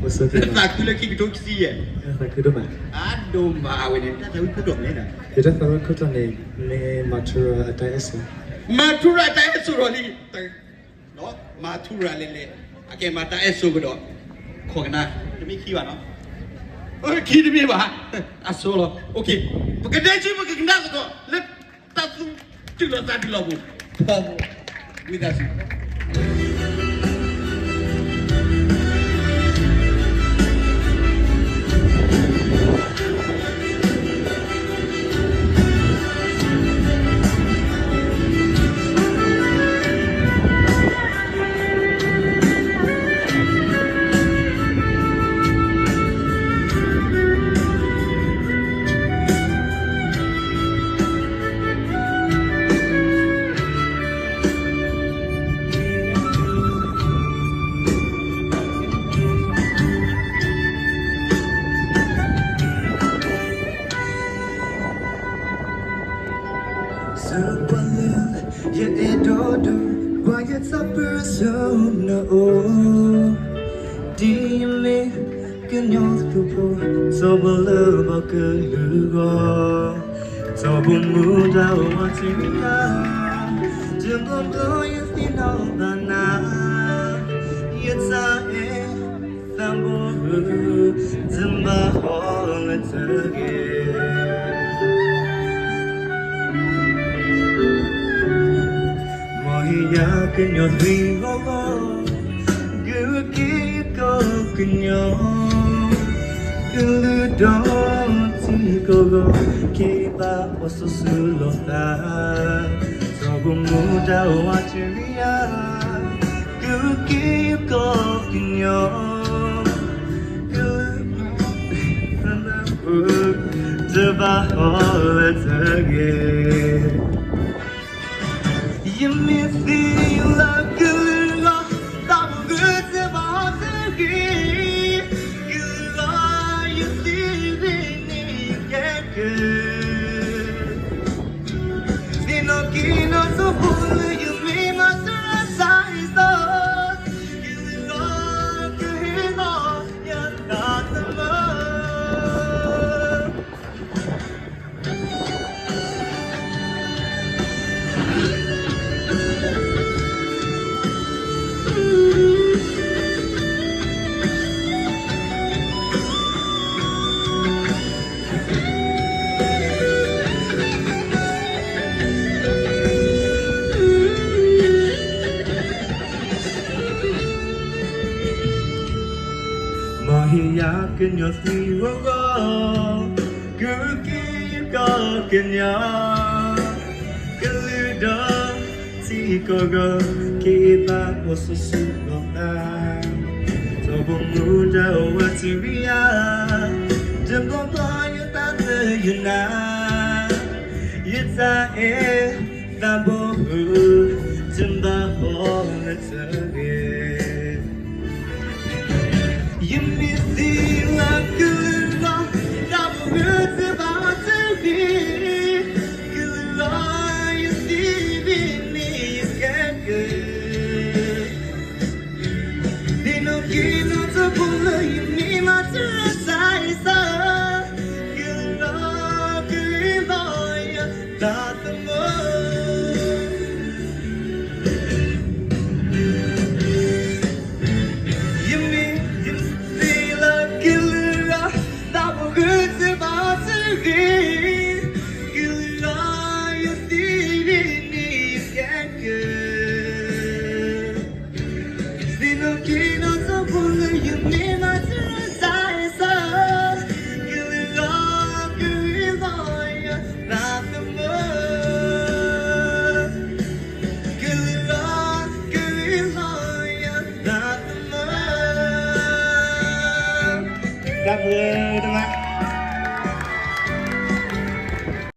သးခုလၢခံကထိခံဆံယဲၢ်, သးခုဒိၣ်မး, အဒိၣ်မးဝဲန့ၣ် တၢ်သးဝံၣ်ခိၣ်တီန့ၣ်, ယတၢ်သးဝံၣ်ခိၣ်တီန့ၣ် မ့ၢ်မၤထူရၤအတၢ်အဲၣ်စိ, မၤထူရၤအတၢ်အဲၣ်စိဒီးလံ, မၤထူရၤလဲၣ်လဲၣ်, အကဲမၤတၢ်အဲၣ်စိကဒီး, ခိးကနၣ်, တမ့ၢ်ခံဘၣ်နီၤ, ခံတမ့ၢ်ဘၣ်, အစိလီၤ, ပကဒဲဆူပကကနၣ်သကိးလၢ တၢ်သူၣ်တုၤလီၤသးတုၤလီၤပူၤ, ဖီဖိ, ဝံသးစူၤ စၢပှၤလၢ ယအဲၣ်ဒိးဒိး ပှၤယသးပၢၢ်ဆၢနအိၣ်, ဒ်ယမ့ၢ်ကညီသူဖိ, စီၤပၤလၢဘီကလုာ်ဂီၢ်, စီၤပၤမူဒါအိၣ်ဝးတရံယါ, တဘျီဘျီယသ့ၣ်နီၣ်ဘၣ်နၤ, ယသးအဲၣ် သးဘိ, တဘၣ်ဟီလၢတဂ့ၤ. မ်ယကညီသွံၣ်ဂီၢ်ဂီၢ်, ကက့ၤယကီၢ်ကညီ, ကလုာ်ဒီးထံကီၢ်ဂီၢ်, က့ၤဘၣ်အီၤစီဆှံလိာ်သး, စီၤပၤမူဒါအိၣ်ဝးတရံယါ, ကက့ၤယကီၢ်ကညီ ကလုာ်, တဘၣ်ဟီလၢတဂ့ၤ. ယမ့ၢ်သံလၢကလုာ်ဂီၢ်, တၢ်ဘိဂုာ်တဘၣ်ဟီတဂ့ၤ, ကလုာ်ဂီၢ်ယသံန့ၣ်ယကဲက့ၤ သ့ၣ်နီၣ်က့ၤနီၣ်ထီဘိလၢယမ့ၢ်မၤတရၣ်စၢ်အံၤသီ, ကလုာ်ဂီၢ်ကဟ့ၣ်လီၤယသးသမူ. မ်ယကညီသွံၣ်ဂီၢ်ဂီၢ်, ကက့ၤယကီၢ်ကညီ, ကလုာ်ဒီးထံကီၢ်ဂီၢ်, က့ၤဘၣ်အီၤစီဆှံလိာ်သး, စီၤပၤမူဒါအိၣ်ဝးတရံယါ, တဘျီဘျီယသးပၢၢ်ယနၤ, ယသးအဲၣ်သးဘိ, တဘၣ်ဟီလၢတဂ့ၤ. ယမ့ၢ်သံလၢကလုာ်ဂီၢ်, တၢ်ဘိဂုာ်တဘၣ်ဟီတဂ့ၤ, ကလုာ်ဂီၢ်ယသံန့ၣ်ယကဲက့ၤ သ့ၣ်နီၣ်က့ၤနီၣ်ထီဘိလၢယမ့ၢ်မၤတရၣ်စၢ်အံၤသီ, ကလုာ်ဂီၢ်ကဟ့ၣ်လီၤယသးသမူ. ယမ့ၢ်, ယမ့ၢ်သံလၢကလုာ်ဂီၢ်, တၢ်ဘိဂုာ်တဘၣ်ဟီတဂ့ၤ, ကလုာ်ဂီၢ်ယသံန့ၣ်ယကဲက့ၤ သ့ၣ်နီၣ်က့ၤနီၣ်ထီဘိလၢယမ့ၢ်မၤတရၣ်စၢ်အံၤသီ, ကလုာ်ဂီၢ်ကဟ့ၣ်လီၤယသးသမူ, ကလုာ်ဂီၢ်ကဟ့ၣ်လီၤယသးသမူ. တၢ်ဘျုးဒိၣ်မး.